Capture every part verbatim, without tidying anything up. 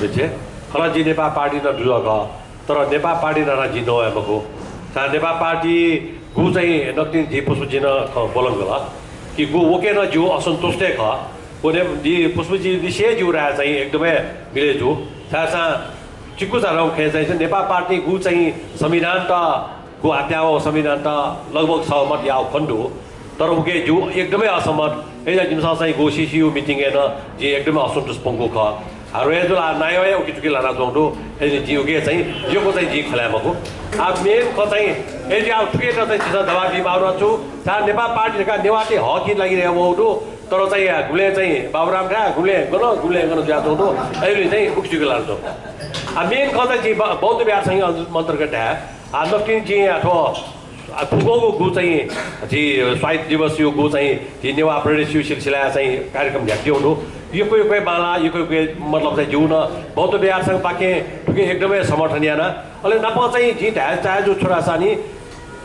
छे, खला जि नेपाः पार्टी नं दुजः खः, तर नेपाः पार्टी नां नं जि नवाये मखु। सा नेपाः पार्टी गु चाहिँ नकतिनि जि पुष्पजिं नं खँ ब्वलंकल कि गु वके नं जिगु असन्तुष्ट हे खः। व ने-, जि पुष्पजि लिसे जिगु राय चाहिँ एकदमै मिले जू। सासा चिकु झारौं खँय् चाहिँ नेपाः पार्टी गु चाहिँ संविधान त गु आप्याव संविधान त लगभग सहमत याव खन दु। तर उके जु एकदमै असहमत। अय्‌या जिमिसं चाहिँ गु CCU meeting य् नं जि एकदमै असन्तुष्ट पंगु खः। आ, रोयजुल आ नायः उके चुके लाना च्वंगु दु। अय्‌या जि उके चाहिँ यक्व चाहिँ जि खँ ल्हाये मखु। आ, main खँ चाहिँ अय्‌या आ थुके त चाहिँ झीसं दबाब बी माःगु छु। सा नेपाः पार्टी धकाः नेवाःतय् हकया लागि रे वःगु दु। तर चाहिँ आ, गुबलें चाहिँ बाबुराम थाय्, गुबलें गन, गुबलें गन जुया च्वंगु दु। अय्‌या चाहिँ उके चुके लाना च्वंगु। आ, main खँ चाहिँ जि ब-, बौद्ध विहार संघ अन्तर्गत धाये। आ, नकतिनि जिं आ थ्व आ, फुक्कगु गु चाहिँ झी स्वाइत दिवसया गु चाहिँ झी नेवाः प्रदेशया सिलसिलाय् चाहिँ कार्यक्रम न्ह्याकादिउ दु। यक्व यक्व बांला, यक्व यक्व मतलब चाहिँ जिउ नं बौद्ध विहार संघपाखें थुके एकदमै समर्थन याना। अले नाप चाहिँ जिं धाये चाहे जु छु धाःसा नि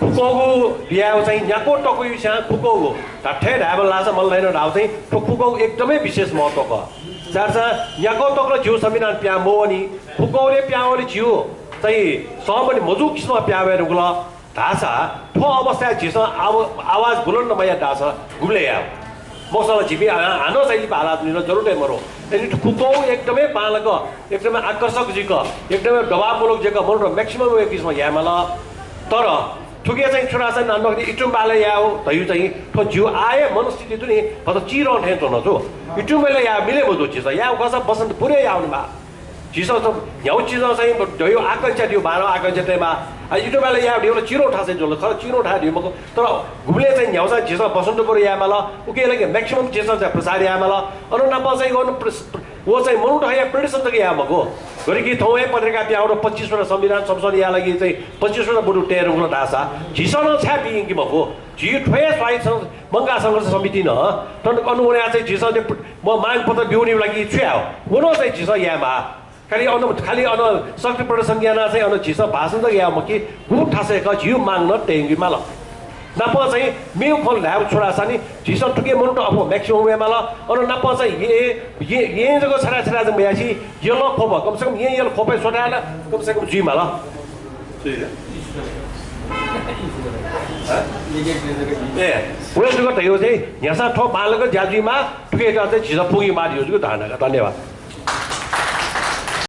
फुक्कगु बियाव चाहिँ न्याक्व तक्वया छ्यां फुक्कगु धात्थें धायेबलय् लासा मल्ल धायेन धाव चाहिँ थ्व फुक्कगु एकदमै विशेष महत्व खः। चाहे सा न्याक्व तक्व जिउ संविधान प्यां मवनी, फुक्कगु रे प्यां वनी जिउ चाहिँ सहमति मजू किसिमं प्यां वये धुंकल। धाःसा थ्व अवस्थाय् झीसं आव-, आवाज बुलन्द मयाः धाःसा गुबलें याये? मखुसा ला झीपिं हा-, हानं चाहिँ लिपा हाला जुनिर जरुरत हे मरु। यदि थुकुकौ एकदमै बांलाक, एकदमै आकर्षक जुइक, एकदमै दबावमूलक जुइक मनूत maximum वय् किसिमं यायेमाल। तर थुके चाहिँ छु धाःसा नानकरी इतुम्बालय् यायेगु धइगु चाहिँ थ्व जिउ आः हे मनस्थिति दु नि, भचा चिरं थें च्वन छु। इतुम्बालय् यायेगु मिले मजू झीसं। यायेगु खःसा बसन्तपुरय् यायेगु नि माः। झीसं त न्ह्यागु चिजं चाहिँ धइगु आकांक्षा दिउ, बांलाक आकांक्षा तयेमाः। आ, इतुम्बालय् यायेगु धइगु ला चिरं थासय् जुल, खः चिरं थाय् धइगु मखु। तर गुबलें चाहिँ न्ह्यागु चाहिँ झीसं बसन्तपुर यायेमाल, उके लागि maximum झीसं चाहिँ प्रचार यायेमाल। अन नाप चाहिँ अन प्र-, प्र-, व चाहिँ मनूत हया प्रदर्शन जक याये मखु। गरिकि थौं हे पत्रिका पिहां वल पच्चिस वटा संविधान संशोधन याये लागि चाहिँ पच्चिस वटा बुँदु तये धुंकल धाःसा झीसं नं छाय् बी यंके मखु? झी थ्व हे स्वायत्त सं-, मंकाः संघर्ष समितिं नं थन अन वनाः चाहिँ झीसं दे-, म मागपत्र ब्यूगु लागि छु याये? व नं चाहिँ झीसं यायेमाः। खालि अन, खालि अन शक्ति प्रदर्शन यानाः चाहिँ अन झीसं भाषण जक याये मखु कि, गुगु थासय् खः झीगु माग नं तये यंके माल। नाप चाहिँ मेगु खँ ल्हायेगु छु धाःसा नि, झीसं थुके मनूत अप्वः maximum वयेमाल। अन नाप चाहिँ येँ, येँ, येँ जक छथाय् छथाय् जक मयासें यल ख्वप, कम से कम येँ यल ख्वपय् स्वथाय् ला कम से कम जुइमाल। ए, व जक धइगु चाहिँ न्ह्यासां थ्व बांलाक ज्या जुइमाः, थुकेत चाहिँ झीसं पुगीमाः धइगु जक धारणा का। धन्यवाद।